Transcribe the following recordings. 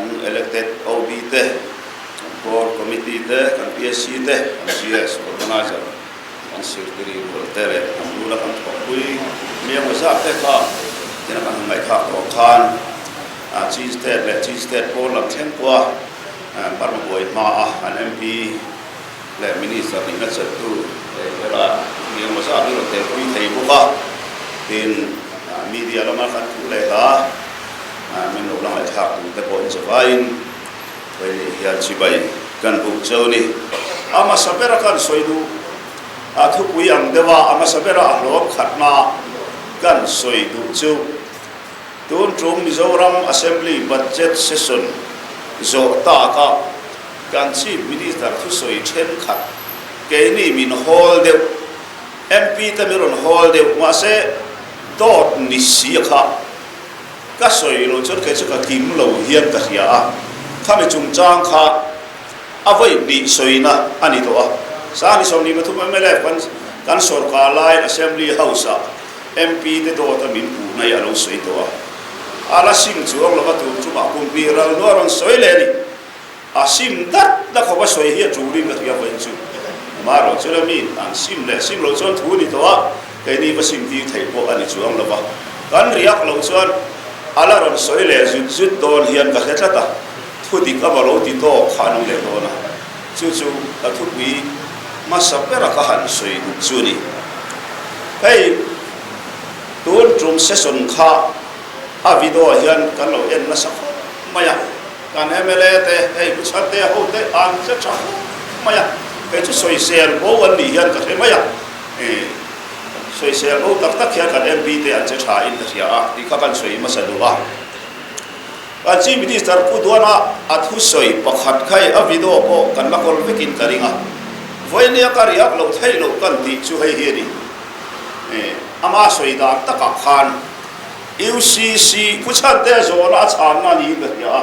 Kan elected OB te, kan core committee te, kan PSC te, kan GS organizer, kan sirtiri rual te leh kan rula kan thawhpui miang zat te kha tina kan han ngaihthlak tawh khan Chin State leh Chin State pawn lam thleng pawha Burma buai hmaa an MP leh Minister nihna chelhtu leh hela miang zat hi rawn telpui thei bawk a, tin media lama kan thu leh hla. Min lo la ngaihthlak tur te pawh inzavaiin Vaileh hian chibai kan buk cheu ni. A hmasa bera kan sawi duh a thupui ang deuh a, a hmasa bera a hlawm khatna kan sawi duh chu tun tum Mizoram Assembly Budget Session zawh taka kan Chief Minister thusawi thenkhat keini min hawl deuh, MP te min rawn hawl deuh mahse dawt ni si a kha. Ka sawi lo chuan kei chu ka kim lo hian ka hria a, khami chungchang kha a vawi hnih sawina a ni tawh a. Sangni 23 mla kan kan sawrkar laiin Assembly House-ah MP te dawta min puh mai a lo sawi tawh a. A la sim chuang lova tur chungah kum hnih ral hnuah rawn sawi leh a ni. A sim dat na khawpa sawi hi a tulin ka hria vawiin chu. Amaherawh chu la mi an sim leh sim loh chuan thu a ni tawh a. Keini va sim tir theih pawh a ni chuang lo va, kan riak loh chuan a la rawn sawi leh zut zut dawn hian ka hre tlat a, thu dik a va lo ti tawk kha an awm leh dawn a, chu chu ka thupui hmasa bera ka han sawi duh chu a ni. Hei tun tum session kha a video hian kan lo en nasa khawp mai a, kan mla te hei Pu Chhante ho te an hre tha khawp mai a, kei chu sawisel bo an nih hian ka hre mai a. Sawisel ho tak tak hian kan MP te an che tha in ka hria a tih kha kan sawi hmasa duh a. Kan Chief Minister Pu Duana a thusawi pakhat kha i a video pawh kan la kawl vekin ka ring a. Vawinia ka riak loh theih loh kan tih chu hei hi a ni. Ama sawi dan takah khan UCC Pu Chhante zawhna a chhanna niin ka hria a.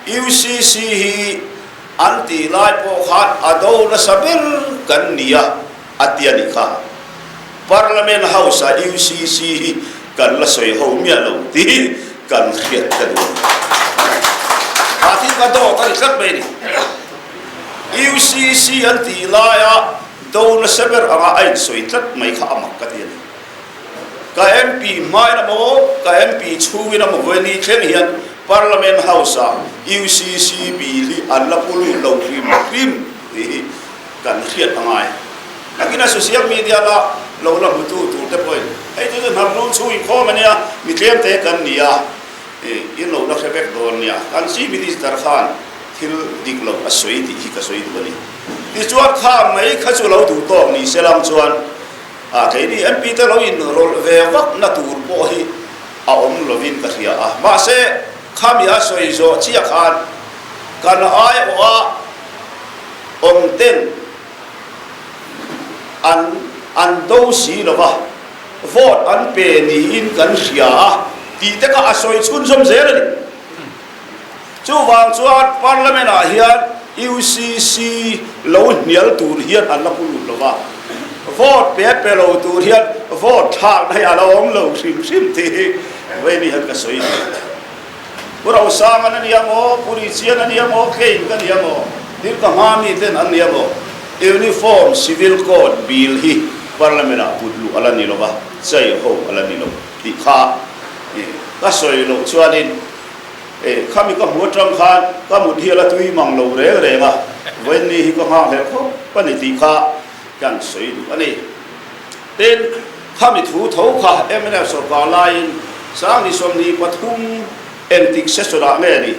UCC hi An tih lai pawh khan a do nasa ber kan ni a, a ti a nih kha. Parliament House-ah UCC hi kan la sawi ho miah lo tih kan hriat ka duh a ni. Kha thil kha dawt a ni tlat mai a ni. UCC an tih laia do nasa ber anga a insawi tlat mai kha a mak ka ti a ni. Ka MP hmain a maw, ka MP chhungin a maw vawiin thleng hian Parliament House-ah UCC bill hi an la pu lut lo hrim hrim tih hi kan hriat a ngai. Nakina social media la lo la hmutu tur te pawhin hei chu chu hnam rul chhung inkhawm a nia, mi tlem te kan ni a, in lo la hre vek dawn nia. Kan Chief Minister khan thil dik lo a sawi tih hi ka sawi duh a ni. Tichuan kha mai kha chu lo duh tawk ni se lam chuan A keini MP te lo inrawlh ve vak na tur pawh hi a awm lovin ka hria a, mahse khami a sawi zawh chiah khan kan aiawha awm ten an an do si lo va, vote an pe niin kan hria a tih te kha a sawi chhunzawm zel a ni. Chuvang chuan Parliament ah hian UCC lo hnial tur hian an la pu lut lo va, vote pe pe lo tur hian vote thlakna hi a la awm lo hrim hrim tih hi vawiin hian ka sawi duh. Pu Rosang an a nia maw, Pu Richian a nia maw, Kane ka nia maw, thil ka hma mi ten an nia maw, Uniform Civil Code Bill hi Parliament ah put luh a la ni lo va, chai ho a la ni lo tih kha ka sawi loh chuanin E, khami ka hmu atang khan ka mut hi a la tui mang lo reng reng a, vawiin ni hi ka nghakhlel khawp a ni tih kha kan sawi duh a ni. Tin, khami thu tho kha mnf sawrkar laiin Sangni 23 engtik session ah nge ni?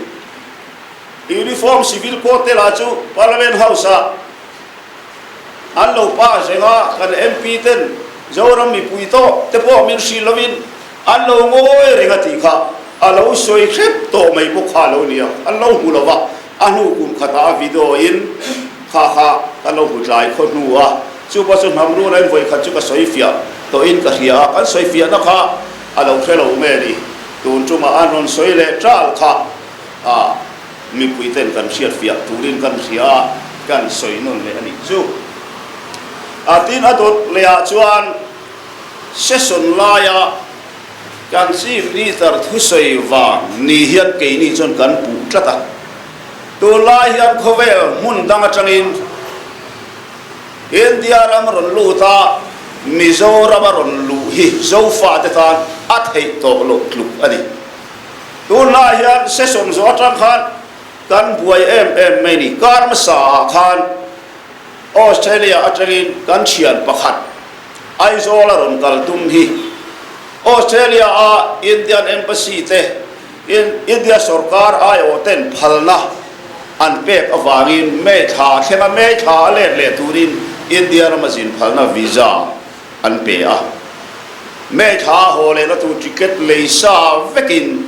Uniform Civil Code te lah chu Parliament House ah an lo pass reng a, kan MP ten Zoram mipui tawh te pawh min hrilh lovin An lo ngawi reng a tih kha a lo sawi hrep tawh mai bawk kha a lo ni a, an lo hmu lo va, a hnu kum khatah a video in kha kha kan lo hmu tlai khaw hnu a, chu pawh chu hnam run a in vawi khat chu ka sawi fiah tawh in ka hria a, kan sawi fiahna kha a lo hre lo nge ni, tun tumah an rawn sawi leh ṭal kha a mipui ten kan hriat fiah turin kan hria a, kan sawi nawn leh a nih chu. A tin a dawt leh ah chuan. Session laia Kan Chief Minister thusawi vang ni hian keini chuan kan puh tlat a. Tunlai hian khawvel hmun dang atangin India ram rawn lut a, Mizoram a rawn luh hi Zofate tan a theih tawh loh tluk a ni. Tunlai hian session zawh atang khan kan buai em em mai ni. Kar hmasa ah khan Australia atangin kan thian pakhat Aizawl a rawn kal tum hi Australia a Indian Embassy te India sorkar aiawh ten phalna an pek avangin May thla thlenga May thla a let leh turin India rama zin phalna visa an pe a. May thla a haw lehna tur ticket lei sa vekin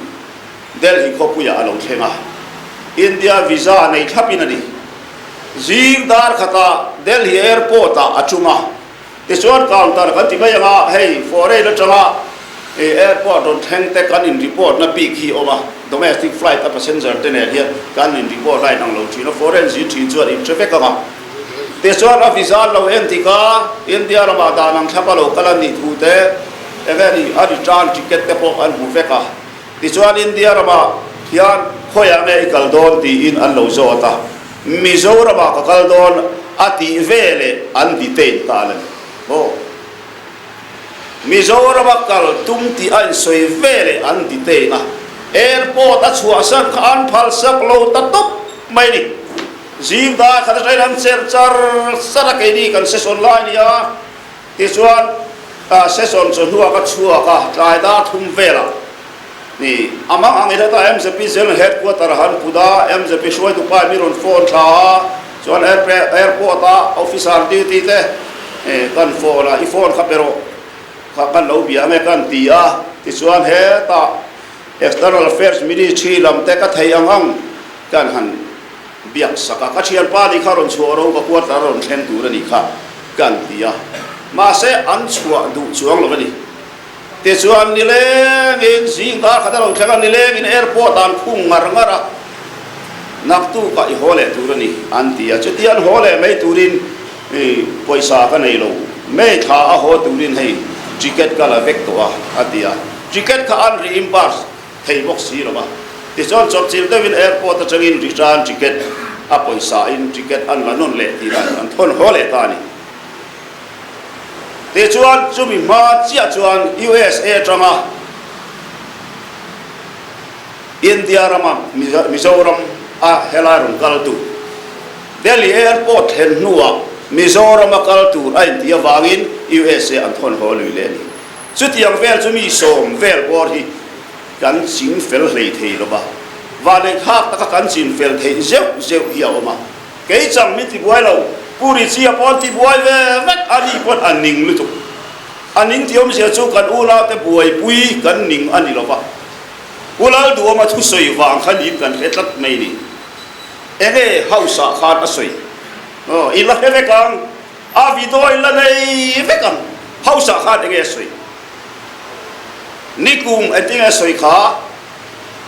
Delhi khawpuiah a lo thleng a, India visa nei thlapin a ni. Zing dar khatah Delhi airport-ah a tum a, tichuan counter kan ti mai ang a, hei foreign atanga airport rawn thleng te kan in report na bik hi a awm a, domestic flight a passenger te nen hian kan in report line ang lo thin a, foreign zin thin chuan in hre vek ang a. Tichuan a visa an lo en tik a, India ramah dan ang thlap a lo kal a nih thu te, eng nge ni a return ticket te pawh an hmu vek a. Tichuan India ramah hian khawiah nge i kal dawn tiin an lo zawt a, Mizoramah ka kal dawn a tih veleh an detain ta a ni maw? Mizorama kal tum tih a insawi veleh an detain a, airport a chhuahsan kha an phalsak lo ta tawp mai a ni. Zing dar khat atangin an cher char char a, keini kan session lai a ni a. Tichuan, session chawhnuah ka chhuak a, tlai dar thum velah ni a mang ang i heta MZP General Headquarter han put a, MZP hruaitu pa mi rawn phone tha a, chuan airport a officer duty te kan phone a, i phone kha pe rawh, kha kan lo bia ange kan ti a, tichuan hetah External Affairs Ministry lam te ka thei ang ang kan han biak sak a, ka thianpa nih kha rawn chhuah ro ka quarter a rawn thleng tur a nih kha kan ti a, mahse an chhuah duh chuang lo a ni. Tichuan nilengin zing dar khat a lo thleng a, nilengin airport ah an khung ngar ngar a, naktukah i haw leh tur a ni an ti a, chuti an haw leh mai turin pawisa ka nei lo, May thla a haw turin hei ticket ka la vek tawh a a ti a, ticket kha an reimburse thei bawk si lo va. Tichuan chawpchilh deuhin airport atangin return ticket a pawisa in ticket an la nawn leh tih dan an thawn haw leh ta a ni. Tichuan chumi hma chiah chuan USA atanga India rama Mizoram a helai rawn kal tur Delhi airport thlen hnuah Mizoram a kal tur a intih avangin USA an thawn haw lui leh a ni. Chutiang vel chu mi sawm vel bawr hi kan ching fel hlei thei lo va, vanneih thlak taka kan chin fel theih zeuh zeuh hi a awm a. Kei chang min tibuai lo, Pu Richie-a pawh an tibuai ve vek, a ni pawn a ning lutuk. A ning tih awmzia chu kan unaute buaipui kan ning a ni lo va, Pu Lalduhawma thusawi vang kha niin kan hre tlat mai ni. Enge House-ah khan a sawi? Aw, i la hre vek ang. A video in la nei vek ang. House ah khan enge a sawi? Nikum engtin nge a sawi kha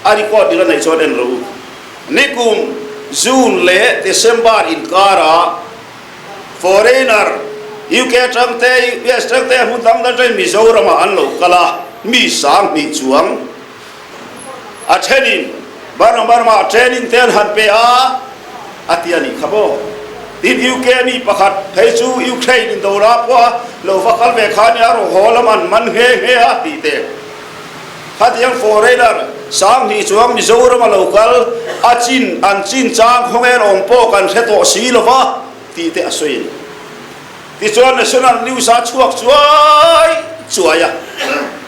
a record i la neih chuan en rawh u. Nikum June leh December inkar ah foreigner UK atang te US atang te hmun dang dang atangin Mizoram ah an lo kal a, mi 2000 chuang a thenin Burma Burma ah training te an han pe a, a ti a nih kha maw? Tin UK mi pakhat phei chu Ukraine indona pawh a lo va kal ve kha nia raw haw lam an man nghe nghe a tih te. Khatiang foreigner 2000 chuang Mizoram a lo kal a chin an chin chang khawngel awm pawh kan hre tawh si lo va tih te a sawi a ni. Tichuan National News a chhuak chuai chuai a,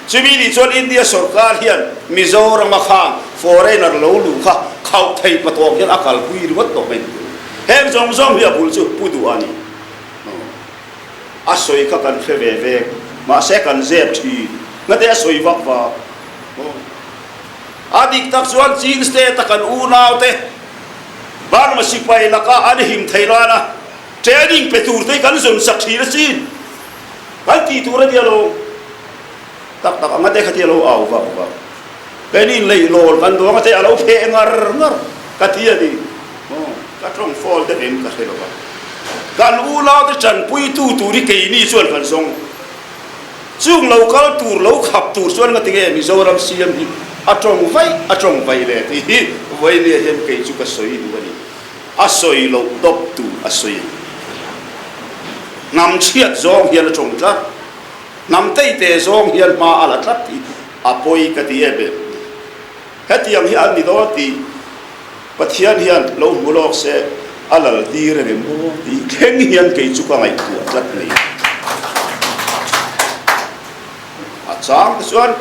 chumi nih chuan India sorkar hian Mizoram a khang foreigner lo luh kha khauh thei patawk hian a kalpui ringawt tawh mai ni. Heng zawng zawng hi a bul chu Pu Duh a ni. A sawi kha kan hre ve vek, mahse kan zep thin. Ngate a sawi vak vak. A dik tak chuan Chin state a kan unaute Burma sipai laka an him thei lana Training pe tur te hi kan zawn sak thin asin. Kan tih tur a nia lo. Tak tak anga te kha ti a lo au vak vak. Keini in lei lawl kan duang a te a lo pheh ngar ngar ka ti a ni. Aw, ka tawng fawl deuh em ka hre lo va. Kan unau te tanpuitu tur hi keini chuan kan zawng. Chung lo kal tur lo khap tur chuan nga tinge Mizoram CM hi a tawng vaih a tawng vaih le tih hi vawinia hian kei chu ka sawi duh a ni. A sawi loh dawp tur a sawi a ni. Hnam chhiat zawng hian a tawng tlat. Hnam teite zawng hian hma a la tlat tih a pawi ka ti em em. Hetiang hi an ni dawn tih Pathian hian lo hmu lawk se a lal tir em maw tih thleng hian kei chu ka ngaihtuah tlat mai. A chang te chuan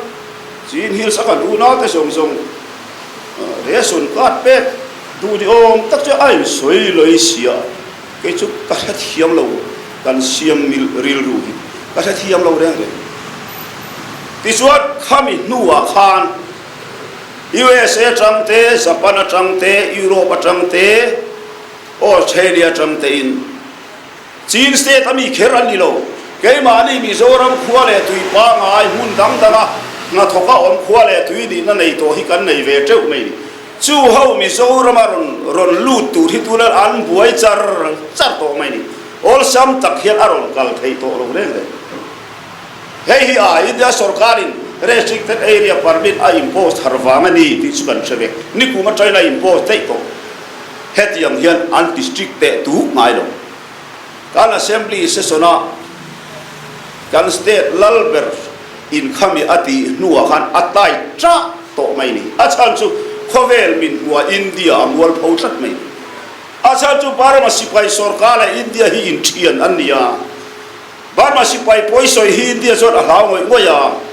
Chin Hills a kan unaute zawng zawng ration card pek duh ni awm tak chu a insawi lawi sia. Kei chu ka hrethiam lo, kan siam mil rilru hi ka hrethiam lo reng reng. Tichuan khami hnuah khan USA atang te, Japan atang te, Europe atang te, Australia atang tein Chin state a mi kher an ni lo. Keimahni Mizoram khua leh tui pangngai hmun dang danga hnathawka awm khua leh tui nihna nei tawh hi kan nei ve teuh mai ni. Chu ho Mizorama rawn rawn lut tur hi tuna an buai char char tawh mai ni. Awlsam tak hian a rawn kal thei tawh lo reng reng. Hei hi a India sorkarin Restricted Area Permit a impose thar vang a ni tih chu kan hre vek. Nikum atangin a impose daih tawh. Hetiang hian an ti strict teh tuk ngai lo. Kan Assembly session-a kan state lal ber inkhami a tih hnuah khan a tai ṭah tawh mai ni. A chhan chu khawvel min hmuah India a mualpho tlat mai ni. A chhan chu Burma sipai sorkar leh India hi inthian an ni a. Burma sipai pawisawi hi India chuan a hlau ngawih ngawih a.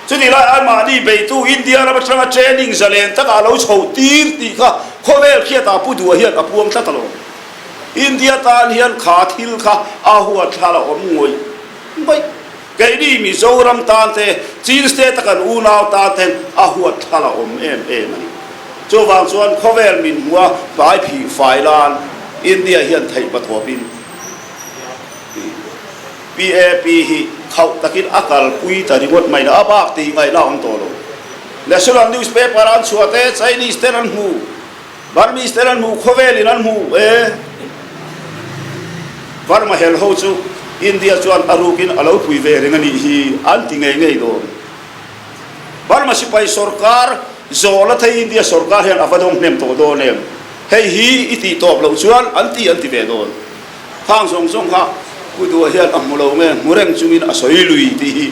Chutih lai anmahni beitu India ram atanga training zalen takah a lo chhoh tir tih kha khawvel khiatah Pu Dua hian a puang tlat alawm. India tan hian kha thil kha a huathlal a awm ngawih ngawih. Keini Mizoram tan te, Chin State a kan unau tan ten a huathlal a awm em em a ni. Chuvang chuan khawvel min hmua hmai phih fai lan India hian theih pathawpin PAP hi khauh takin a kalpui ta ringawt mai la, a bak tih ngaihna a awm tawh lo. National newspaper an chhuah te, Chinese ten an hmu, Burmese ten an hmu, khawvelin an hmu e. Burma hel ho chu India chuan a rukin a lo pui ve reng a nih hi an ti ngei ngei dawn. Burma sipai sorkar zawh la thei India sorkar hian a va dawng hnem tawh dawn em? Hei hi i tih tawp loh chuan an ti an ti ve dawn. Khang zawng zawng kha Pu Dua hian a hmu lo nge hmu reng chungin a sawi lui tih hi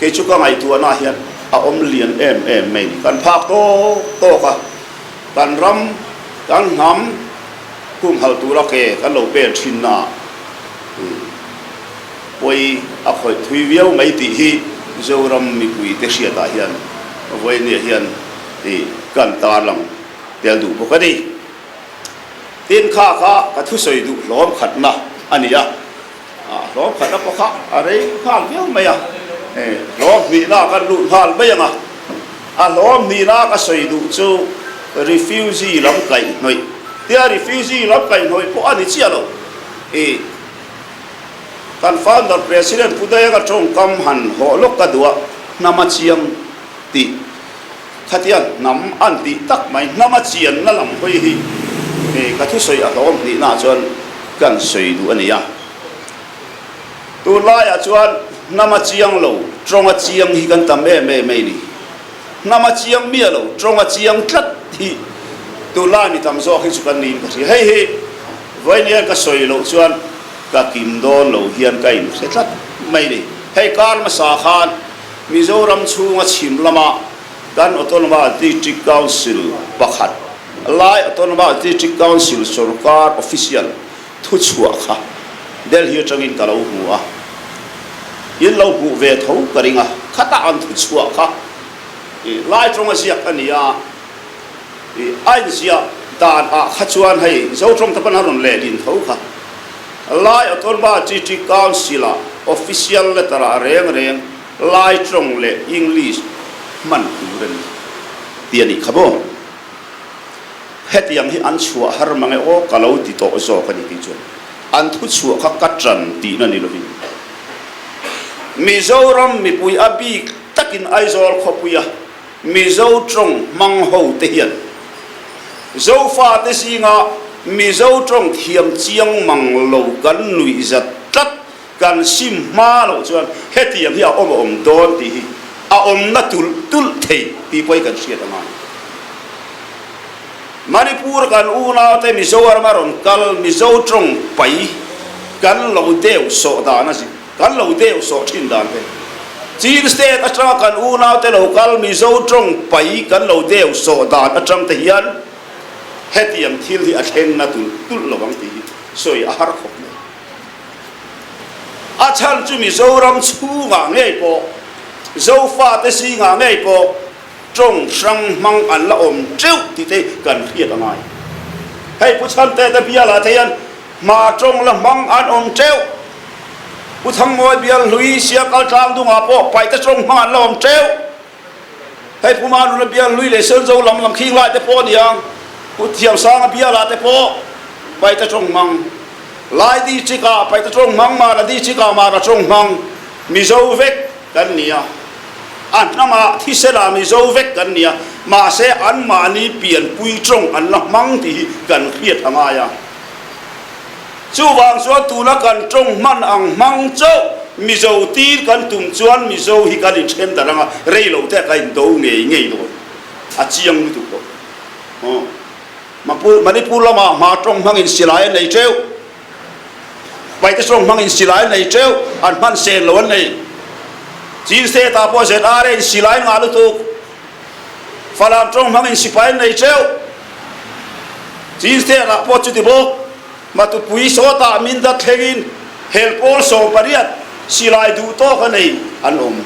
kei chu ka ngaihtuahna hian a awm lian em em mai ni. Kan phak tawk tawk a, kan ram, kan hnam humhalh tura ke kan lo pen thinna pawi a khawih thui viau mai tih hi Zoram mipuite hriatah hian vawinia hian kan tarlang tel duh bawk a ni. Tin, kha kha ka thusawi duh hlawm khatna a ni a, hlawm khatna pawh kha a rei nghal viau mai a, hlawm hnihna kan lut nghal mai ang a, a hlawm hnihna ka sawi duh chu refugee lam kaihhnawih tia refugee lam kaihhnawih pawh a ni chiah lo, i kan founder president Pu Daenga tawngkam han hawh lawk ka duh a, hnama chiang tih. Khatia hnam an tih tak mai, hnama chianna lam hawi hi ka thusawi a hlawm hnihnaah chuan kan sawi duh a ni a. Tunlaiah chuan hnama chiang lo, tawnga chiang hi kan tam em em mai ni. Hnama chiang miah lo, tawnga chiang tlat hi tunlai mi tam zawk hi chu kan niin ka hria. Hei hi vawiin ka sawi loh chuan ka kim dawn lo hian ka inhre tlat mai ni. Hei kar hmasa khan Mizoram chhunga chhim lama kan Autonomous District Council pakhat lai Autonomous District Council sorkar official thuchhuah kha Delhi atangin ka lo hmu a, in lo hmuh ve tho ka ring a, khatah an thuchhuah kha lai tawnga ziak a ni a, a inziah dan ah kha chuan hei Zotawng te pawn a rawn lehlin tho kha. Lai Autonomous District Council-ah official letter-ah reng reng Lai tawng leh English hman tur a ni tih a nih kha maw? Hetiang hi an chhuah har mang e aw ka lo ti tawh zawk a ni tih chuan an thuchhuah kha ka ṭan tihna ni lovin Mizoram mipui a bik takin Aizawl khawpuia Mizo tawng hmang ho te hian Zofate zinga Mizo tawng thiam chiang mang lo kan nuih zat tlat. Kan sim hma loh chuan hetiang hi a awm a awm dawn tih hi a awmna tulh tulh thei tih pawh hi kan hriat a ngai. Manipur kan unaute Mizoram a rawn kal Mizo tawng pai kan lo deuh sawh dan a kan lo deuh sawh thin dan te, Chin state atanga kan unaute lo kal Mizo tawng pai kan lo deuh sawh dan atang te hian hetiang thil hi a thleng na tulh tulh lo ang tih hi sawi a har khawp mai. A chhan chu Mizoram chhungah ngei pawh, Zofate zingah ngei pawh tawng hrang hmang an la awm teuh tih te kan hriat a ngai. Hei Pu Chhante te bialah te hian hma tawng la hmang an awm teuh. Pu Thangmawi bial hlui Siakal tlangdungah pawh paihte tawng hmang an la awm teuh. Hei Pu Manuna bial hlui leh Senzo lam lam khing lai te pawh a ni ang. Pu Thiamsanga bialah te pawh paihte tawng hmang. Lai district ah paihte tawng hmang, Mara district ah Mara tawng hmang Mizo vek kan ni a. A hnamah thisela Mizo vek kan ni a, mahse anmahni pianpui tawng an la hmang tih hi kan hriat a ngai a. Chuvang chuan tuna kan tawng hman ang hmang chauh Mizo tir kan tum chuan Mizo hi kan inthen darh anga rei lo te a ka indo ngei ngei dawn a chiang lutuk tawh. Aw. Manipur lamah hma tawng hmangin silai an nei teuh, Paite tawng hmangin silai an nei teuh, an hman sen lo an nei. Chin State ah pawh ZRA in silai ngah lutuk. Falam tawng hmangin sipai an nei teuh. Chin State ah pawh chuti bawk. Matupui sawtah min dat thlengin hel pawl 18 silai duh tawk a nei an awm.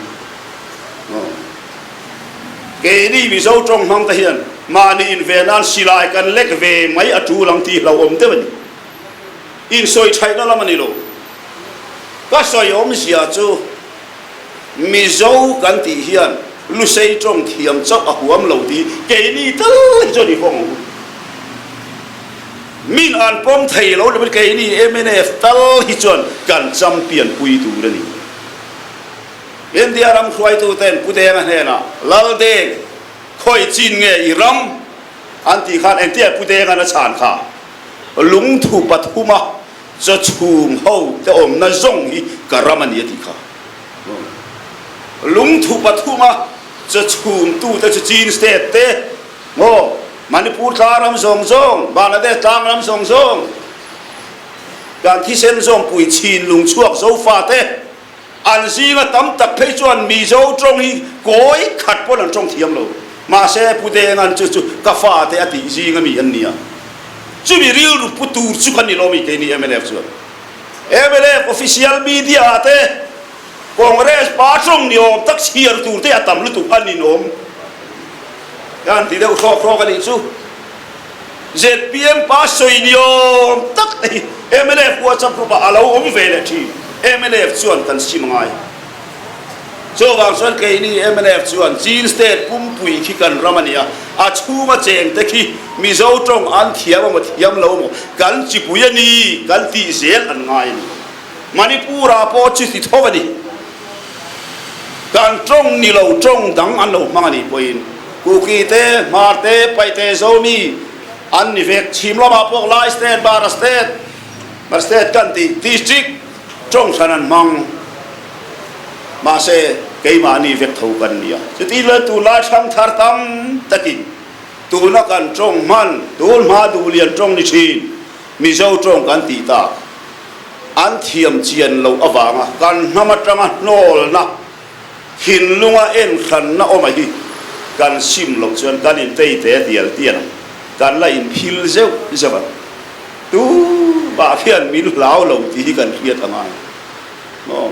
Keini Mizo tawng hmang te hian mahni inve nan silai kan lek ve mai a tul ang tih hlauhawm deuh a ni. Insawi thaihna lam a ni lo. Ka sawi awmzia chu Mizo kan tih hian Lusei tawng thiam chauh a huam lo tih keini tal hi chuan i hawng ang u. Min an pawm thei lo lovin keini mnf tal hi chuan kan champion pui tur a ni. India ram hruaituten Pu Denga hnenah, Lal Deng, khawi chin nge i ram? an tih khan engtiah Pu Denga'n a chhan kha? Lungthu pathuma chaw chhum ho te awmna zawng hi ka ram a ni a tih kha. Lungthu pathuma chaw chhum tu te chu Chin state te, maw, Manipur tlang ram zawng zawng, Bangladesh tlang ram zawng zawng, kan thisen zawngpui chhin lung chhuak Zofa te, An zinga tam tak phei chuan Mizo tawng hi kawi khat pawn an tawng thiam lo. Mahse, Pu Denga'n chu chu ka fate a tih zinga mi an nia. Chumi rilru pu tur chu kan ni lo mi keini mnf chuan. Mnf official media ah te Congress pa tawng ni awm tak chhiar tur te a tam lutuk a ninawm. Ka han ti deuh hrawk hrawk a nih chu. Zpm pa sawi ni awm tak te hi mnf WhatsApp group ah a lo awm ve leh thin. Mnf chuan kan sim ngai. Chuvang chuan keini mnf chuan Chin state pumpui khi kan ram a ni a, a chhunga cheng te khi Mizo tawng an thiam emaw thiam lo emaw kan chipui a ni kan tih zel an ngai a ni. Manipur ah pawh chuti tho a ni. Kan tawng ni lo tawng dang an lo hmang a nih pawhin Kuki te, Hmar te, Paite, Zomi an ni vek. Chhim lamah pawh Lai State, Bara State, Bara State kan tih District tawng hran an hmang. Mahse, keimahni vek tho kan ni a. Chuti luan tunlai thlang thar tam takin tuna kan tawng hman, tun hma duhlian tawng ni thin, Mizo tawng kan tih tak. An thiam chian loh avanga kan hnam atanga hnawlna, thinlunga enhranna awm a hi kan sim loh chuan kan intei te tial tial ang, kan la inphil zeuh zeuh ang. Tumah hian min hlau lo tih hi kan hriat a ngai. Maw?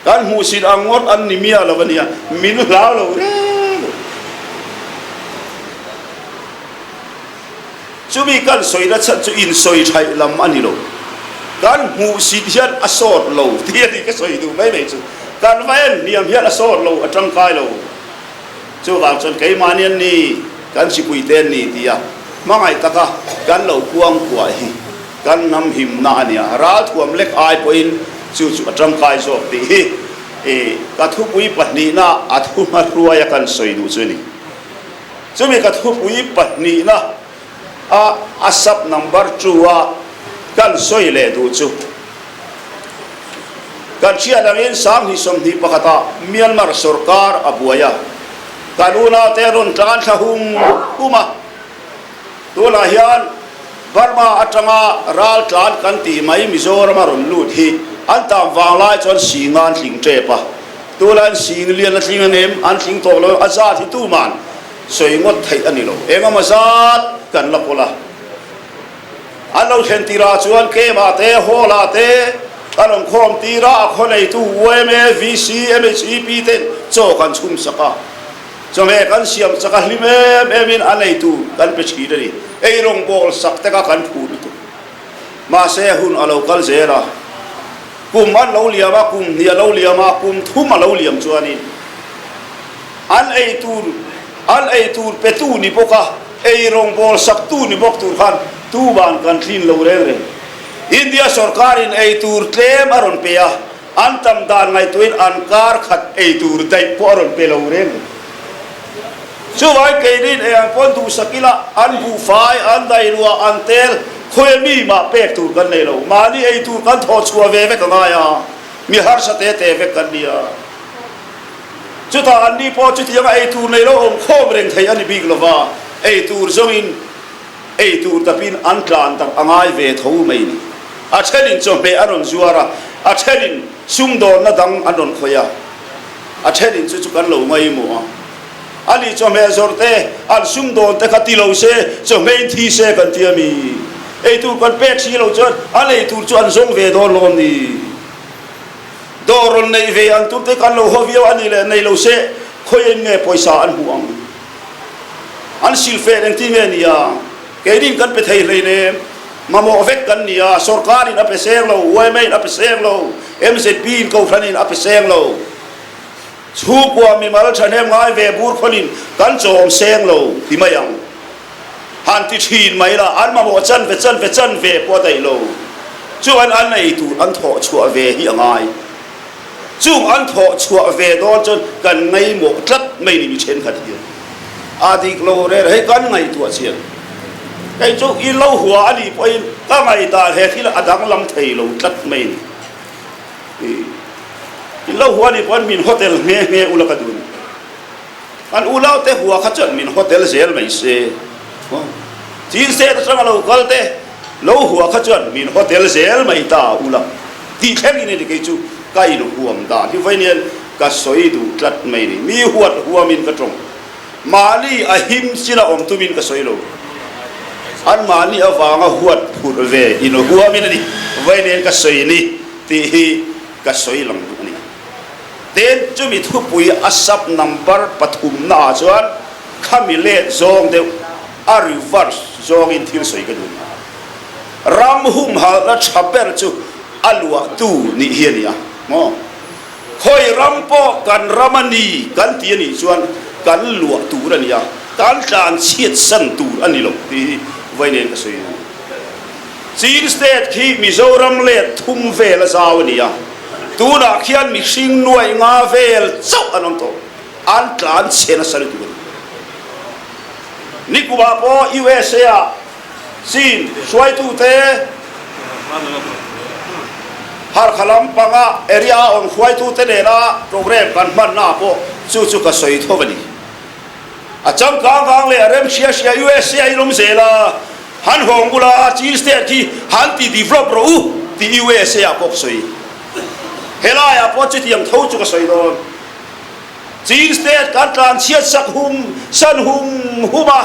Kan hmuhsit ang ngawt an ni miah lo a nia, min hlau lo reng lo. Chumi kan sawina chhan chu insawi thaih lam a ni lo. Kan hmuhsit hian a sawt lo tih a ni ka sawi duh mai mai chu. Kan va en hniam hian a sawt lo, a tangkai lo. Chuvang chuan keimahni an ni, kan chipuite an ni tia hmangaih taka kan lo kuang kuah hi kan hnam himna a nia. Ralthuam lek ai pawhin chu chu a tangkai zawk tih hi ka thupui pahnihna a thuhmahruaia kan sawi duh chu a ni. Chumi ka thupui pahnihna a a sub number two a kan sawi leh duh chu. Kan hriat angin 2021 ah Myanmar sorkar a buai a, kan unaute an rawn tlan thla hum hum a. Tunah hian Burma atanga ral tlan kan tih mai Mizoram a rawn lut hi an tam vang lai chuan sing an tling tep a, tunah hian sing lian a tling ang em, an tling tawh lo em, a zat hi tuman sawi ngawt theih a ni lo. Engemaw zat kan la kawl a, an lo thlen tirah chuan Kemah te, Hall-ah te an awm khawm tir a, a khaw neitu yma, VC, MHEP ten chaw kan chhum sak a. Chawhmeh kan siam chak a hlim em em in a neitu kan pe thin a ni. Ei rawngbawl sak te kha kan phu lutuk. Mahse hun a lo kal zel a, kum an lo liam a, kum hnih a lo liam a, kum thum a lo liam chuanin an ei tur an ei tur petu ni bawk a, ei rawngbawl sak tu ni bawk tur khan tuban kan thlin lo reng reng. India sawrkarin ei tur tlem a rawn pe a, An tam dan ngaihtuahin an kar khat ei tur daih pawh a rawn pe lo reng. Chuvangin keinin ei ang pawn duhsak ila an buhfai, an dailuah, an tel khawia mi mah pek tur kan nei lo. Mahni ei tur kan thawh chhuah ve vek a ngai a, mi harsa te te vek kan ni a. Chutah anni pawh chutianga ei tur nei lo awm khawm reng thei a ni bik lova, ei tur zawngin Ei tur tapin an tlan tak a ngai ve tho mai ni. A thenin chawhmeh an rawn zuar a, a thenin sumdawnna dang an rawn khawih a, a thenin chu chu kan lo ngaihmawh a. Ani chawhmeh zawrh te, an sumdawn te kha ti lo se, chawhmeh in thi se kan ti a mi. Ei tur kan pek si lo chuan an ei tur chu an zawng ve dawn lawm ni. Dawr rawn neih ve an tum te kan lo haw viau a ni leh nei lo se, khawiin nge pawisa an hmuh ang? An silfeh engti nge ni a? Keinin kan pe thei hleinem. Mamawh vek kan ni a, sorkarin a pe seng lo, yma in a pe seng lo, mzp in kohhranin a pe seng lo. Chhungkua mimal thahnem ngai ve bur khawlin kan chawm seng lo ti mai ang. Han ti thin mai la, an mamawh chanve chanve chanve pawh a daih lo. Chuan an ei tur an thawh chhuah ve hi a ngai. Chung an thawh chhuah ve dawn chuan kan ngaihmawh tlat mai ni mi thenkhat hian a dik lo rel hei kan ngaihtuah chian. Kei chu i lo hua a nih pawhin ka ngaihdan he thil a danglam thei lo tlat mai ni. I lo hua a nih pawhin min hotel nghe nghe ula ka duh a ni. An ulau te hua kha chuan min hotel zel mai se. Chin state atanga lo kal te lo hua kha chuan min hotel zel mai ta ula tih thleng in a ni kei chu ka in huam dan hi vawiin ka sawi duh tlat mai ni. Mi huat huam in ka tawng. Mahni a him china awm tum in ka sawi lo. An mahni avanga huat phurh ve in huam in a ni vawiin ka sawi ni tih hi ka sawi lang duh a ni. Tin, chumi thupui a sub number pathumna ah chuan khami let zawng deuh a reverse zawngin thil sawi ka duh. Ram humhalhna tha ber chu a luahtu nih hi a ni a maw? Khawi ram pawh kan ram a ni kan ti a nih chuan kan luah tur a ni a, kan tlan chhiat san tur a ni lo tih hi vawiin ka sawi a ni. Chin State khi Mizoram let thum vel a zau a ni a. Tunah khian mihring nuai nga vel chauh an awm tawh. An tlan chhe nasa lutuk a ni. Nikumah pawh USA ah Chin hruaitute Harkha lampanga area a awm hruaitute nena program kan hmanna ah pawh chu chu ka sawi tho a ni. A changkang vang leh a rem hria hria USA in awm zel a, han hawng bula Chin State khi han ti develop rawh u tih USA ah pawh ka sawi. Helaiah pawh chutiang tho chu ka sawi dawn. Chin State kan tlan chhiat sak hum san hum hum a,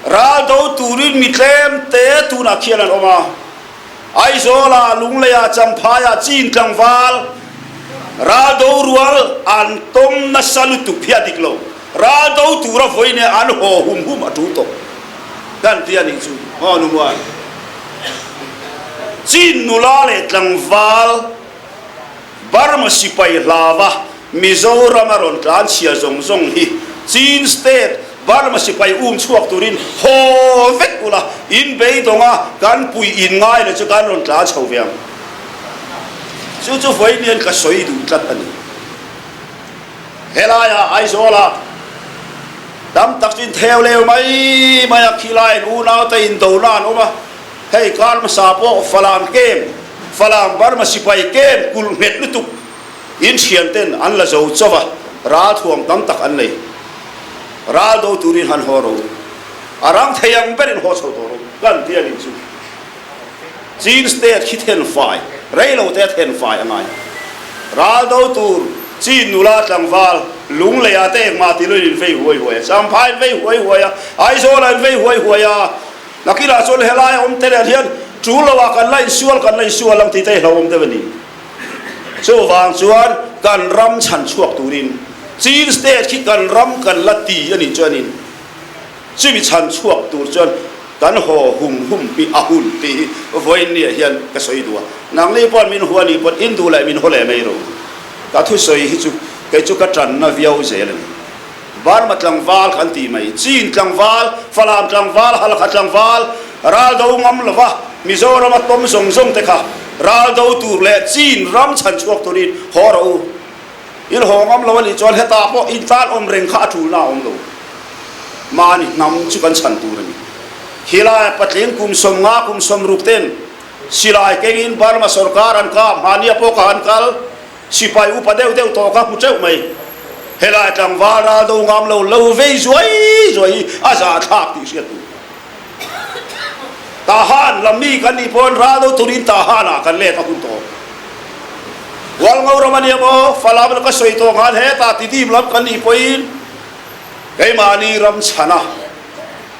ral do turin mi tlem te tunah khian an awm a. Aizawla, Lungleia, Champhaia, Chin tlangval, ral do rual an tawm nasa lutuk hi a dik lo. Ral do tura vawiin an haw hum hum a tul tawh kan ti a nih chu. Aw Numuai. Chin nula leh tlangval Burma sipai hlava Mizoram a rawn tlan chhia zawng zawng hi Chin State Burma sipai um chhuak turin haw vek ula, in beidawnga kan pui in ngai leh chu kan rawn tlan chho ve ang. Chu chu vawiin ka sawi duh tlat a ni. Helaiah Aizawlah tam tak chu in theu leu mai mai a, khilaiin unaute indona an awm a, hei kar hmasa pawh Falam Camp. Falam Burma sipai camp kulh nghet lutuk in thian ten an la zo chauh a, ralthuam tam tak an nei. Ral do turin han haw ro. A rang thei ang berin haw chho tawh ro. Kan ti a nih chu. Chin state khi then fai, rei lo te then fai a ngai. Ral do tur Chin nula tlangval Lungleia te engmah ti loin in vei huai huai a, Champhai in vei huai huai a, Aizawl ah in vei huai huai a. Nakinah chuan helai a awm te leh hian tul lo ah kan la insual kan la insual ang tih te hi hlauhawm deuh a ni. Chuvang chuan kan ram chhan chhuak turin Chin state khi kan ram kan la ti a nih chuanin chumi chhan chhuak tur chuan kan haw hum hum pi a hun tih hi vawiinniah hian ka sawi duh a. Nangni pawh min hua nih pawh in duh leh min haw leh mai ro. Ka thusawi hi chu kei chu ka tanna viau zel a ni. Burma tlangval kan tih mai, Chin tlangval, Falam tlangval, Halkha tlangval, ral do ngam lova Mizorama tawm zawng zawng te kha ral do tur leh Chin ram chhan chhuak turin haw rawh u. In haw ngam lo a nih chuan hetah pawh in tan awm reng kha a tulna a awm lo. Mahni hnam chu kan chhan tur a ni. Khilai patling kum 50 kum 60 ten silai kengin Burma sorkar an kap, mahnia pawh kha an kal. Sipai upa deuh deuh tawh kha hmu teuh mai. Helai tlangval ral do ngam lo lo vei zuai zuai hi a zahthlak tih hriat tur. Tahan lam mi kan nih pawn ral do turin Tahan ah kan let a hun tawh. Hualngo ram a nia maw, Falam ka sawi tawh khan hetah Tidim lam kan nih pawhin keimahni ram chhana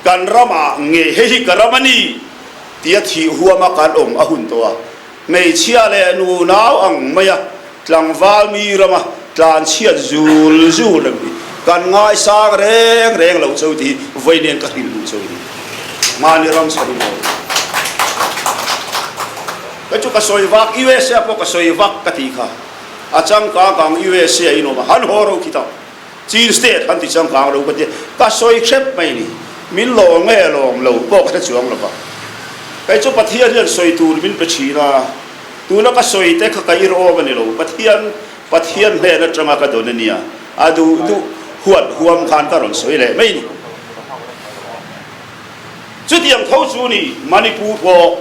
kan ramah nge hei hi ka ram a ni tia thih huama kan awm a hun tawh a. Hmeichhia leh nu nau ang maia tlangval mi rama tlanchhiat zul zul reng hi kan ngaisang reng reng lo cheu tih hi vawi nen ka hrilh duh cheu ni. Mahni ram chhan in aw. Ka chu ka sawi vak USA pawh ka sawi vak ka tih kha a changkang kang USA in awm a han haw ro khi ta Chin state han ti changkang ro ka tia ka sawi hrep mai ni. Min lawm nge lawm lo pawh ka hre chuang lo va. Kei chu Pathian hian sawi tur min pe thin a, tuna ka sawi te kha ka ir awm a ni lo, Pathian Pathian hnen atanga ka dawn a nia, a duh duh huat huam khan ka rawn sawi leh mai ni. Chutiang tho chu ni Manipur pawh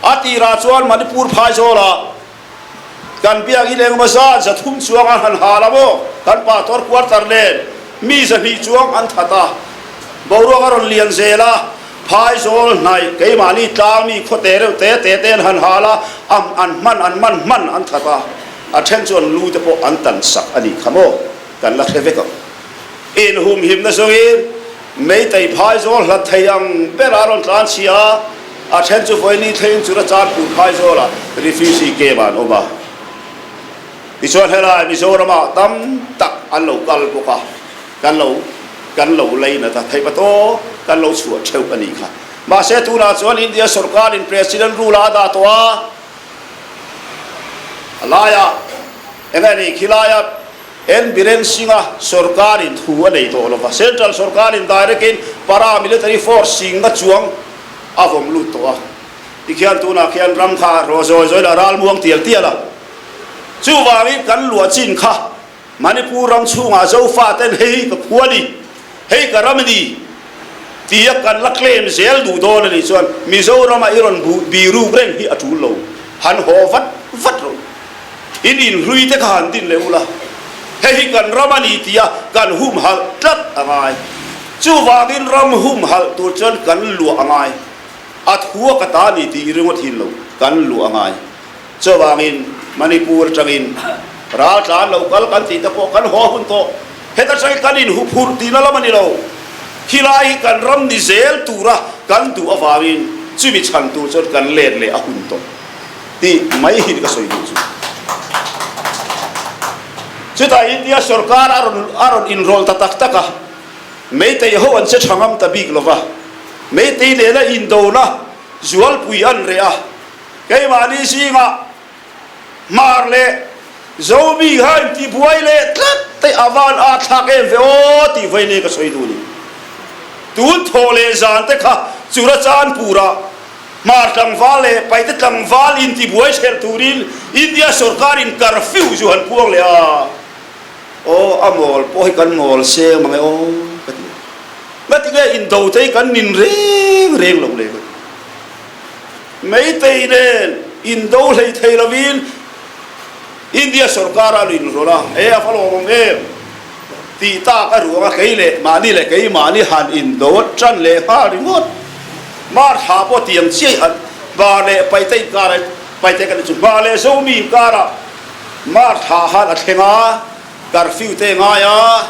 a tirah chuan Manipur phaizawlah Kan biakinn engemaw zat 300 chuang an han hal a maw? Kan pastor quarter nen mi 200 chuang an that a, boruak a rawn lian zel a, phaizawl hnaih keimahni tlang mi khaw te reuh te te te an han hal a, am an hman an man hman an that a, a then chuan lu te pawh an tan sak a nih kha maw? Kan la hre vek ang. Inhumhimna zawngin Meitei phaizawl hlat thei ang ber a rawn tlan chhia a, a then chu vawiin thleng chu Rachanpur phaizawlah refugee camp ah an awm a. Tichuan helai Mizoramah tam tak an lo kal bawk a, kan lo kan lo lei nat a, theihpatawp kan lo chhuah theuh a nih kha. Mahse tunah chuan India sorkarin President rule a dah tawh a, a laiah eng nge ni khilaia N Biren Singh-a sorkarin thu a nei tawh lova, Central sorkarin direct-in para military force singna chuang a vawm lut tawh a. Tikhian tunah khian ram kha rawh zawi zawi la ral muang tial tial a. Chuvangin kan luah chin kha Manipur ram chhungah Zofa ten hei ka khua ni, hei ka ram a ni tia kan la claim zel duh dawn a nih chuan Mizorama i rawn biruk reng hi a tul lo, han haw vat vat rawh. In inhlui te kha han din leh ula, hei hi kan ram a ni tia kan humhalh tlat a ngai. Chuvangin ram humhalh tur chuan kan luah a ngai. A thu a ka ta ni tih ringawt hin lo, kan luah a ngai. Chuvangin Manipur atangin ral tlan lo kal kan tih te pawh kan haw hun tawh. Heta tangin kan inhuphurh tihna lam a ni lo. Khilai hi kan ram ni zel tura kan duh avangin chumi chhan tur chuan kan let leh a hun tawh. Tih mai hi ka sawi duh chu. Chutah India sorkar a rawn a rawn inrawlh ta tak tak a, Meitei ho an che tha ngam ta bik lova, Meitei nena indona zualpui an reh a, keimahni zingah Hmar leh Zomi kha intibuai leh tlat te a van a thlak em ve aw tih vawi nge ka sawi duh ni. Tun thawh leh zan te kha Churachandpur-ah Hmar tlangval leh Paite tlangval intibuai hrelh turin India sorkarin curfew chu han puang leh a, aw a mawl pawh hi kan mawl seng mang e aw ka ti a. Ngati nge indo te hi kan nin reng reng lo le ka ti. Meitei nen. Indo hlei thei lovin India sorkar a inrawlh a, e a va lawmawm em? Tih tak a ruang a, kei leh mahni leh keimahni han indo tan leh nghal ringawt. Mar thla pawh tiang chiai an Hmar leh Paite inkar Paite kan ni chu Hmar leh Zomi inkarah Mar thla han a thleng a, curfew te ngai a,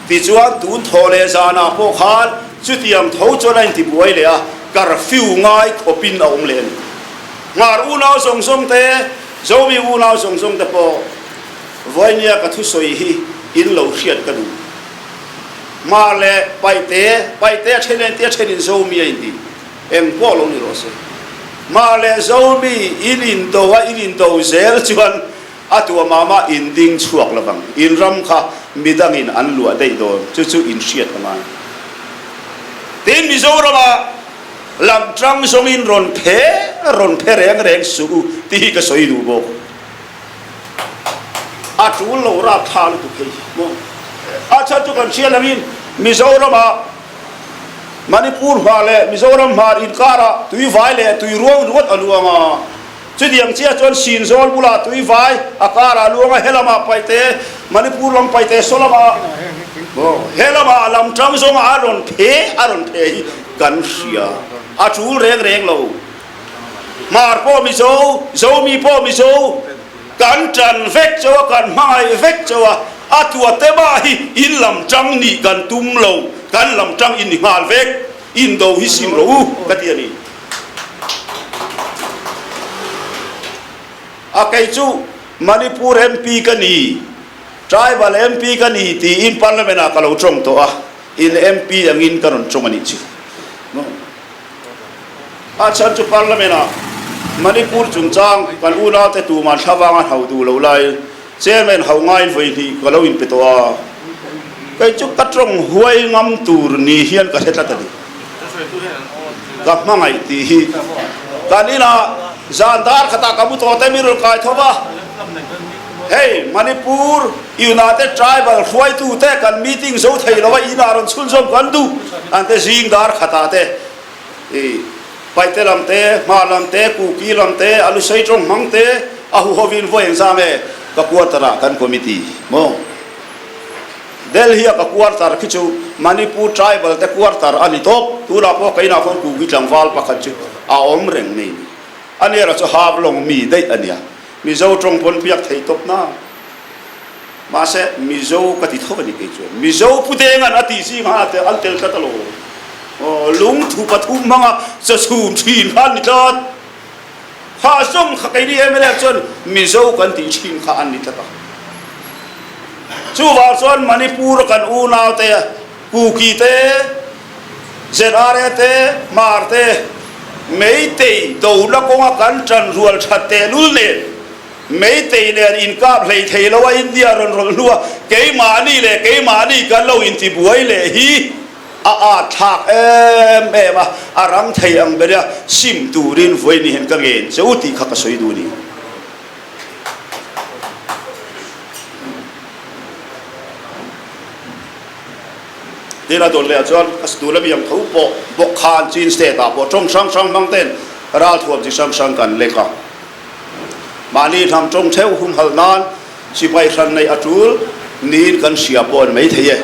tichuan tun thaw leh zanah pawh khan chutiang tho chuan a intibuai leh a, curfew ngai khawpin a awm leh a ni. Hmar unau zawng zawng te, Zomi unau zawng zawng te pawh vawinia ka thusawi hi in lo hriat ka duh. Hmar leh Paihte, Paihte a then en tia thenin Zomi a inti, eng pawh lo ni rawh se. Hmar leh Zomi in indo a, in indo zel chuan A tuamama in ding chhuak lovang. In ram kha midangin an luah daih dawn. Chu chu in hriat a ngai. Tin, Mizorama lam tang zawngin rawn phe rawn phe reng reng suh u tih hi ka sawi duh bawk. A tul lo rap tha lutuk hei hi maw. A chhan chu kan hria langin Mizorama Manipur hmar leh Mizoram hmar inkarah tuivai leh tuiruang ringawt a luang a. Chutiang chiah chuan Sinzawl bulah tui vai a karah luang a, helamah Paite, Manipur lam Paite saw lamah helamah a lam tang zawnga a rawn phe a rawn phe hi kan hria. A tul reng reng lo. Hmar pawh Mizo, Zomi pawh Mizo, kan tan vek chauh a, kan hmangaih vek chauh a, a tuate mah hi in lam tang nih kan tum lo, kan lam tang in ni nghal vek, indo hi sim rawh u ka ti a ni. A kei chu Manipur MP ka ni, Tribal MP ka ni tiin Parliament ah ka lo tawng tawh a, in MP angin ka rawn tawng a nih chu. A chhan chu Parliament ah Manipur chungchang kan unaute tuman thlavang a hau duh lo lai Chairman hau ngaiin vawi hnih ka lo inpe tawh a, kei chu ka tawng huai ngam tur ni hian ka hre tlat a ni. Ka hmangaih tih hi kan inah zan dar khatah ka mu tawh te mi rawn kai tho va, hei Manipur United Tribal hruaitute kan meeting zo thei lo a, inah rawn chhunzawm kan duh an te zing dar khatah te i Paihte lam te, Hmar lam te, Kuki lam te, a lusei tawng hmang te a huhovin vawi engzam e ka quarter ah kan committee maw? Delhi a ka quarter khi chu Manipur tribal te quarter a ni tawp, tunah pawh keinah khawn Kuki tlangval pakhat chu a awm reng mai ni. A nera chu Havlong mi daih a nia, Mizo tawng pawn biak thei tawp na. Mahse Mizo ka ti tho a ni kei chuan. Mizo pu Dengan a tih zingah a an tel tlat alawm. Aw lungthu pathum hmanga chachhum thin kha an ni tlat. Kha zawng kha keini mla chuan Mizo kan tih thin kha an ni tlat a. Chuvang chuan Manipur a kan unau te, Kuki te, ZRA te, Hmar te, Meitei dona kawnga kan tan rual that tehlul nen Meitei nen inkap hlei thei lo a India rawn rawlh hnua keimahni leh keimahni kan lo intibuai leh hi a at thlak em em a, a rang thei ang ber a sim turin vawiin hian ka ngen che u tih kha ka sawi duh a ni. Tin a dawn leh ah chuan a tuna mi ang tho pawh bawk khan Chin state ah pawh tawng hrang hrang hmang ten ralthuam chi hrang hrang kan lek a. Mahni hnam tawng theuh humhalh nan sipai hran neih a tul niin kan hria pawh a ni mai thei e.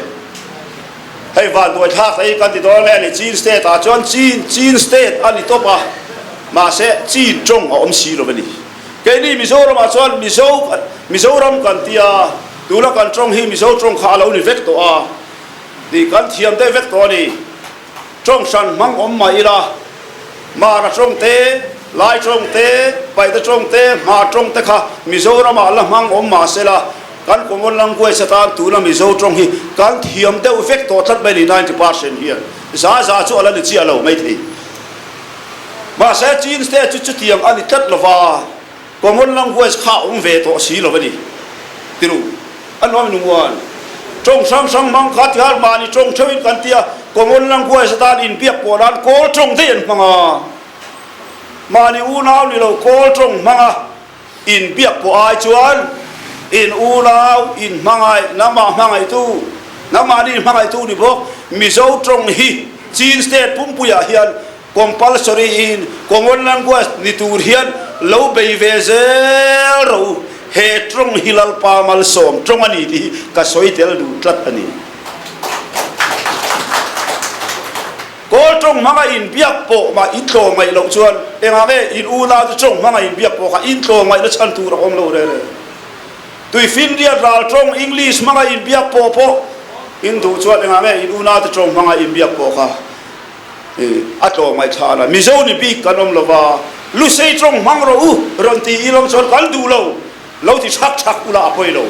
Hei vanduai thlak hi kan ti dawn nge ni Chin state ah chuan Chin Chin state a ni tawp a, mahse Chin tawng a awm si lo a ni. Keini Mizoram ah chuan Mizo Mizoram kan ti a, tuna kan tawng hi Mizo tawng kha a lo ni vek tawh a tih kan thiam deuh vek tawh a ni. Tawng hran hmang awm mah ila, Mara tawng te, Lai tawng te, Paihte tawng te, Hmar tawng te kha Mizoramah la hmang awm mah sela, kan common language atan tuna Mizo tawng hi kan thiam deuh vek tawh tlat mai ni 90% hian za za chu a la ni chiah lo maithei. Mahse Chin state chu chutiang a ni tlat lova. Common language kha a awm ve tawh si lo a ni. Tiru, a nuam in uan. Tawng hrang hrang hmang kha tihar mahni tawng theuhin kan ti a, common language atan inbiak pawh nan kawl tawng daih an hmang a. Mahni unau ni lo kawl tawng hmang a inbiak pawh ai chuan in unau in hmangaih, nangmah hmangaihtu, nangmahni hmangaihtu ni bawk Mizo tawng hi Chin state pumpuiah hian Compulsory in common language ni tur hian Lo bei ve zel rawh u, he tawng hi Lalpa malsawm tawng a ni tih hi ka sawi tel duh tlat a ni. Kawl tawng hmanga inbiak pawh mah in tlawm ngaih loh chuan engah nge in unau te tawng hmanga inbiak pawh kha in tlawm ngaihna chhan tur a awm lo reng reng. Tuifinriat ral tawng English hmanga inbiak pawh pawh in duh chuan engah nge in unau te tawng hmanga inbiak pawh kha a tlawm ngaih thlan a. Mizo ni bik kan awm lova, Lusei tawng hmang rawh u rawn ti ilawm chuan kan duh lo, lo ti thak thak ula a pawi lo.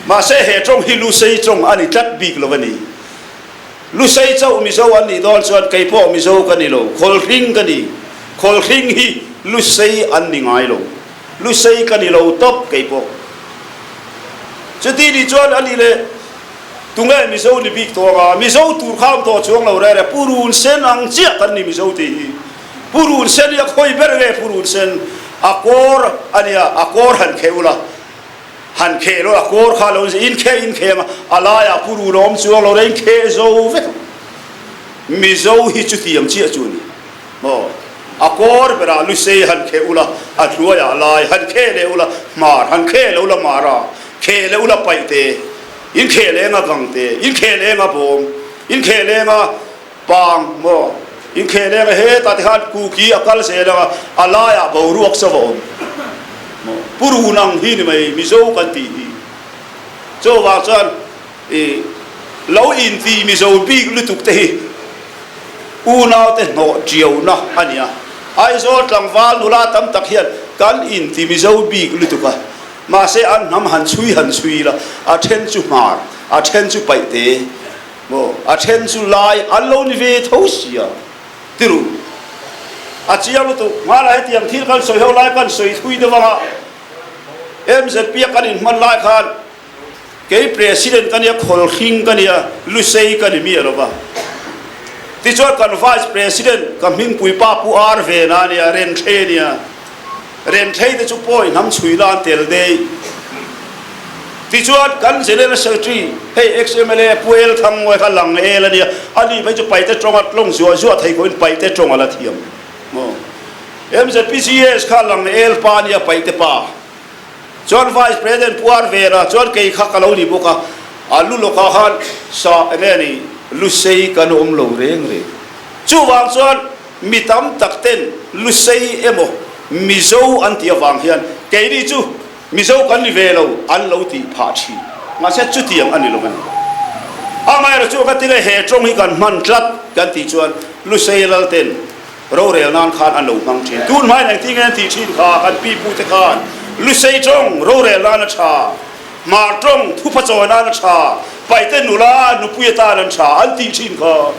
Mahse he tawng hi Lusei tawng a ni tlat bik lo a ni. Lusei chauh Mizo an nih dawn chuan kei pawh Mizo ka ni lo, Khawlhring ka ni. Khawlhring hi Lusei an ni ngai lo. Lusei ka ni lo tawp kei pawh. Chuti nih chuan a nih leh tunge Mizo ni bik tawh anga Mizo tur kha awm tawh chuang lo rere Purun sen ang chiah kan ni Mizo tih hi. Purun sen hi a khawi ber nge Purun sen a kawr a nia a kawr han kheh ula han kheh lo a kawr kha lo in kheh in kheh anga a laiah Purun a awm chuang lo reng in kheh zo vek ang. Mizo hi chutiang chiah chu a ni. Maw? A kawr berah Lusei han kheh ula, a hnuaiah Lai han kheh leh ula, Hmar han kheh leh ula Mara kheh leh ula Paihte, in kheh leng a Gangte, in kheh leng a Bawm, in kheh leng a Pang, maw? In kheh leng a hetah te khan Kuki a kal zel ang a, a laiah boruak chauh a awm. Maw? Purun ang hi ni mai Mizo kan tih hi. Chuvang chuan I lo inti Mizo bik lutuk te hi unaute hnawh tiauna a ni a. Aizawl tlangval nula tam tak hian kan inti Mizo bik lutuk a, mahse an hnam han chhui han chhui la, a then chu hmar, a then chu paihte maw, a then chu lai an lo ni ve tho sia ti ru. A chiang lutuk, hmanah hetiang thil kan sawi ho lai kan sawi thui deuh anga MZP a kan inhman lai khan, Kei President ka nia, Khawlhring ka nia, Lusei ka ni miah lo va. Tichuan kan Vice President ka hmingpui pa Pu Ar Vena a nia, Renthlei a nia. Renthlei te chu pawi hnam chhui la an tel dei. Tichuan kan General Secretary hei ex-MLA Pu El Thangmawia kha lang el a nia, ani phei chu Paite tawnga tlawng zuah zuah thei khawhin Paite tawng a la thiam maw. MZPCS kha lang el pa a nia, Paite pa. Chuan Vice President Pu Ar Vera chuan kei kha ka lo ni bawk a, a lu lawkah khan sa eng nge ni Lusei kan awm lo reng reng. Chuvang chuan mi tam tak ten Lusei emaw Mizo an tih avang hian keini chu Mizo kan ni ve lo an lo tih phah thin. Mahse chutiang a ni lo a ni. Amaherawhchu chu ka ti le he tawng hi kan hman tlat kan tih chuan Lusei lal ten Rorel nan khan an lo hmang thin. Tun hmain engtin nge an tih thin kha kan pi pu te khan Lusei tawng rorel nan a tha, Hmar tawng thupha chawi nan a tha, Paite nula nupui atan an tha an tih thin kha.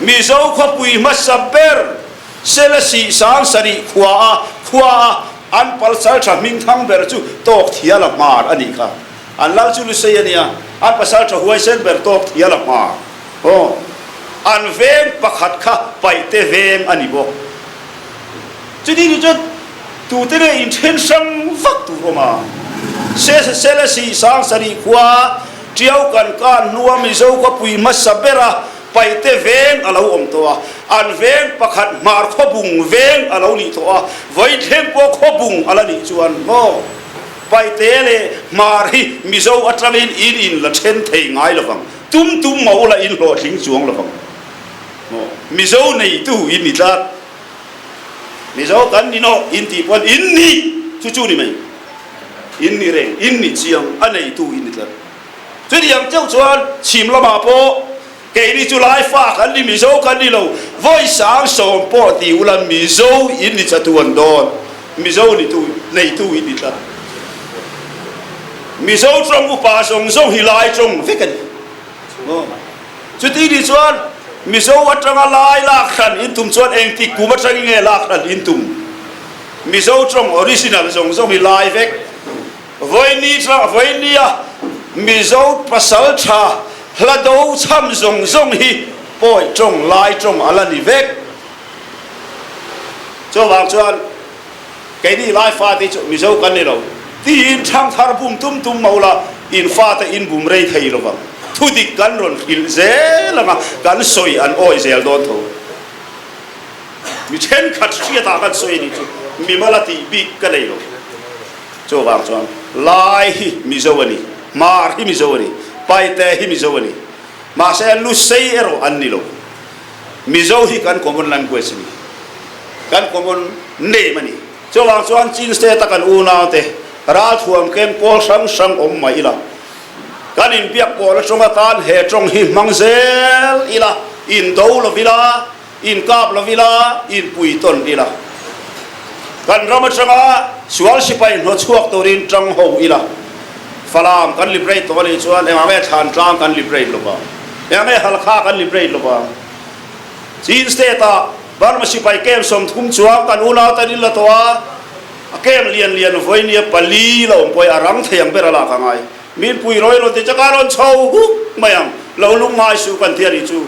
Mizo khawpui hmasa ber Selasih Sangsarih khua a khua a an palsal tha hming thang ber chu Tawkthiala Hmar a nih kha. An lal chu Lusei a nia, an pasal tha huaisen ber Tawkthiala Hmar. Aw, an veng pakhat kha paihte veng a ni bawk. Chuti ni chuan tute nge inthen hrang vak tur awm a? Selesih Sangsarih khua Tiau kan kan hnua Mizo khawpui hmasa bera paihte veng a lo awm tawh a, an veng pakhat Hmar khawbung veng a lo nih tawh a, Vawithleng pawh khawbung a la nih chuan maw paihte leh Hmar hi Mizo atangin in in la then thei ngai lovang. Tum tum mah ula in hlawhtling chuang lovang maw? Mizo neitu in ni tlat. Mizo kan ni nawh in tih pawn in ni chu chu ni mai. In ni reng, in ni chiang, a neitu in ni tlat. Chutiang chauh chuan chhim lamah pawh keini chu Laifa kan ni, Mizo kan ni lo, vawi 70,000 pawh ti ula Mizo in ni chatuan dawn. Mizo nitu, neitu in ni tlat. Mizo tawng upa zawng zawng hi lai tawng vek a ni. Chuti ni chuan Mizo atanga lai lak hran in tum chuan engtik kum atangin nge lak hran in tum? Mizo tawng original zawng zawng hi lai vek. Vawiini tang vawiinia Mizo pasal tha hla do chham zawng zawng hi pawi tawng lai tawng a la ni vek. Chuvang chuan Keini lai fate chu Mizo kan ni lo. Tiin thangthar bum tum tum mo la, in fate in bum rei thei lo vang. Thudik kan rawn hrilh zel ang a, kan sawi an awi zel dawn tho. Mi thenkhat hriatah kan sawi a nih chu mimal a tih bik ka nei lo. Chuvang chuan Lai hi Mizo a ni, Hmar hi Mizo a ni, Paite hi Mizo a ni. Mahse Lusei erawh an ni lo. Mizo hi kan common language a ni, kan common name a ni. Chuvang chuan Chin State a kan unaute ralthuam keng pawl hrang hrang awm mai ila, kan inbiak pawhna tawng atan he tawng hi hmang zel ila, indo lo ila, inkap lo ila, inpui tawn ila. Kan ram atanga sual sipai hnawchhuak turin tang ho ila. Falam kan liberate tawh a nih chuan engah nge Thlantlang kan liberate lo vang? Engah nge Halkha kan liberate lo vang? Chin State-ah Burma sipai camp 30 chuang kan unau ten in la tawh a, a camp lian lian vawinia pali la awm pawh hi a rang thei ang ber a lak a ngai. Min pui rawi rawn ti chak a, rawn chho huk mai ang, lo lung ngai suh kan ti a nih chu.